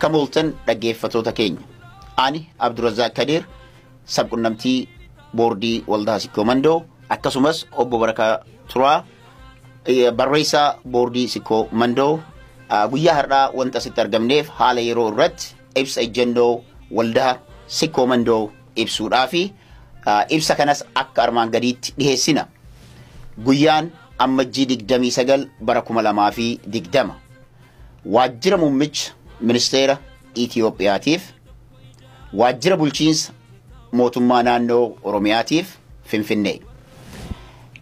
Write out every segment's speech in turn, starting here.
Akkam ooltan dhaggeeffatoota keenya. Ani Abdurrazaaq Kadir sabqunnamtii boordii Waldaa Sikkoo Mandoo akkasumas obbo Barakaa Turaa barreessaa boordii Sikkoo Mandoo guyyaa har'aa wanta asitti argamneef haala yeroo irratti ibsa ejjennoo Waldaa Sikkoo Mandoo ibsuudhaafi ibsa kanas akka armaan gadiitti dhiheessina. Guyyaan Ammajjii 29 bara 2020 waajjira muummicha ministeera Itiyoophiyaatiif waajjira bulchiinsa mootummaa naannoo Oromiyaatiif Finfinnee.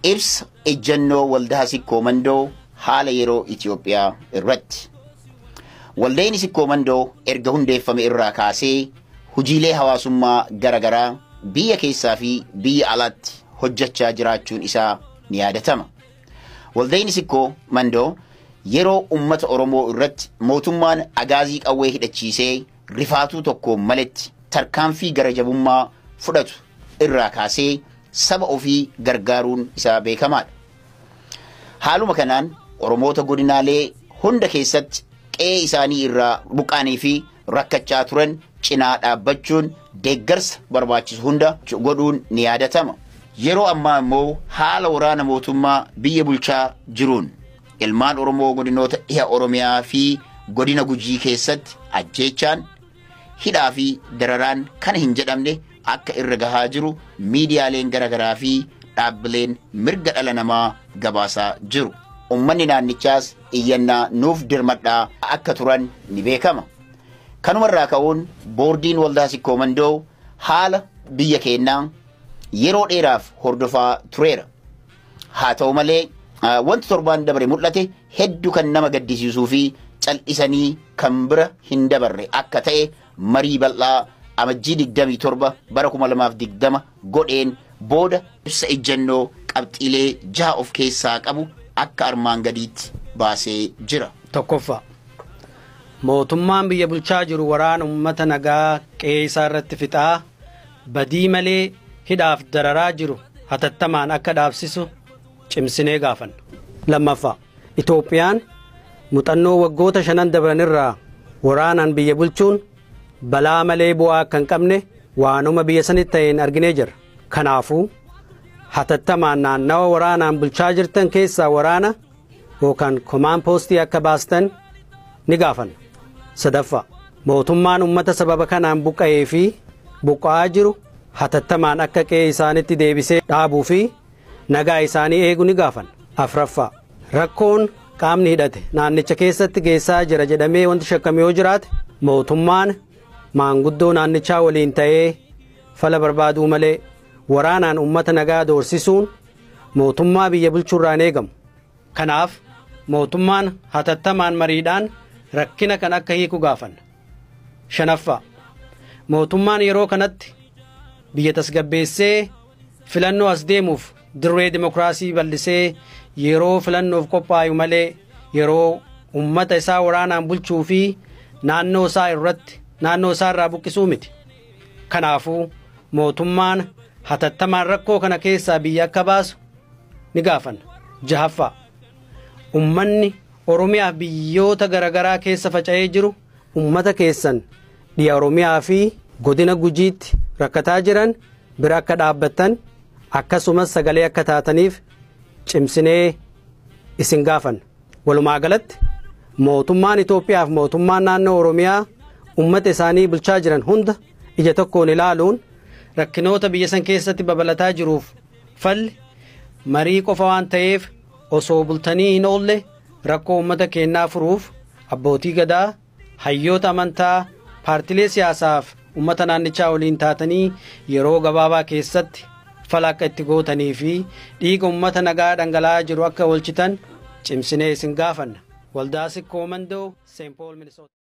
Ibsa ejjennoo Waldaa Sikkoo Mandoo haala yeroo Itiyoophiyaa irratti. Waldeen Sikkoo Mandoo erga hundeeffame irraa kaasee hojiilee hawaasummaa garaagaraa biyya keessaa fi biyya alaatti hojjechaa jiraachuun isaa ni yaadatama. Waldeen Sikkoo Mandoo yeroo uummata Oromoo irratti mootummaan agaazii qawwee hidhachiisee rifaatuu tokkoon maletti tarkaanfii gara jabummaa fudhatu irraa kaasee saba ofii gargaaruun isaa beekamaadha. Haaluma kanaan Oromoota godinaalee hunda keessatti qe'ee isaanii irraa buqqaanii fi rakkachaa turan cinaa dhaabbachuun deeggarsa barbaachisu hunda godhuun ni yaadatama. Yeroo ammaa immoo haala waraana mootummaa biyya bulchaa jiruun ilmaan Oromoo godinoota dhiha Oromiyaa fi godina Gujii keessatti ajjeechaan hidhaa fi dararaan kana hin jedhamne akka irra gahaa jiru miidiyaaleen garaagaraa fi dhaabbileen mirga dhala namaa gabaasaa jiru. Uummanni naannichaas iyyannaa nuuf dirmadhaa akka turan ni beekama. Kanumarraa ka'uun boordiin Waldaa Sikkoo Mandoo haala biyya keenyaa yeroo dheeraaf hordofaa tureera. Haa ta'u malee wanti torbaan dabare mul'ate hedduu kan nama gaddisiisuu fi cal'isanii kan bira hin dabarre akka ta'e marii bal'aa Amajjii 27 bara 2020 godheen booda ibsa ejjennoo qabxiilee 6 of keessaa qabu akka armaan gadiitti baasee jira. Tokkoffaa, mootummaan biyya bulchaa jiru waraana uummata nagaa qe'ee isaa irratti fixaa badii malee hidhaaf dararaa jiru hatattamaan akka dhaabsisu cimsinee gaafanna. Lammaffaa, Itoophiyaan muuxannoo waggoota 5 dabran irraa waraanaan biyya bulchuun balaa malee bu'aa akka hin qabne waanuma biyya sanitti ta'een arginee jirra. Kanaafuu hatattamaan naannawa waraanaan bulchaa jirtan keessaa waraana yookaan komaan poostii akka baastan ni gaafanna. Sadaffaa, mootummaan uummata sababa kanaan buqqa'ee fi buqqa'aa jiru hatattamaan akka qe'ee isaanitti deebisee dhaabuu fi nagaa isaanii eegu ni gaafanna. Afraffaa, rakkoon qaamni hidhate naannicha keessatti geessaa jira jedhamee wanti shakkame yoo jiraate mootummaan maanguddoo naannichaa waliin ta'ee fala barbaaduu malee waraanaan uummata nagaa doorsisuun mootummaa biyya bulchuurraan eegamu. Kanaaf mootummaan hatattamaan mariidhaan rakkina kan akka hiiku gaafanna. Shanaffaa, mootummaan yeroo kanatti biyya tasgabbeessee filannoo as deemuuf dirree dimokiraasii bal'isee yeroo filannoof qophaayu malee yeroo uummata isaa waraanaan bulchuu fi naannoo isaa irratti naannoo isaa irraa buqqisuu miti. Kanaafuu mootummaan hatattamaan rakkoo kana keessaa biyya akka baasu ni gaafanna. Jahaffaa, uummanni Oromiyaa biyyoota garaagaraa keessa faca'ee jiru uummata keessan dhiya Oromiyaa fi godina Gujiitti rakkataa jiran bira akka dhaabbattan akkasumas sagalee akka taataniif cimsinee isin gaafanna. Walumaa galatti mootummaan Itoophiyaa fi mootummaan naannoo Oromiyaa uummata isaanii bulchaa jiran hunda ija tokkoon ilaaluun rakkinoota biyya san keessatti babalataa jiruuf falli marii qofa waan ta'eef osoo bultanii hin oolle rakkoo uummata keenyaa furuuf abbootii gadaa, hayyoota amantaa, paartilee siyaasaaf uummata naannichaa waliin taatanii yeroo gabaabaa keessatti fala akka itti gootanii fi dhiiga uummata nagaa dhangala'aa jiru akka oolchitan cimsinee isin gaafanna. Waldaa Sikkoo Mandoo, St. Paul, Minnesota.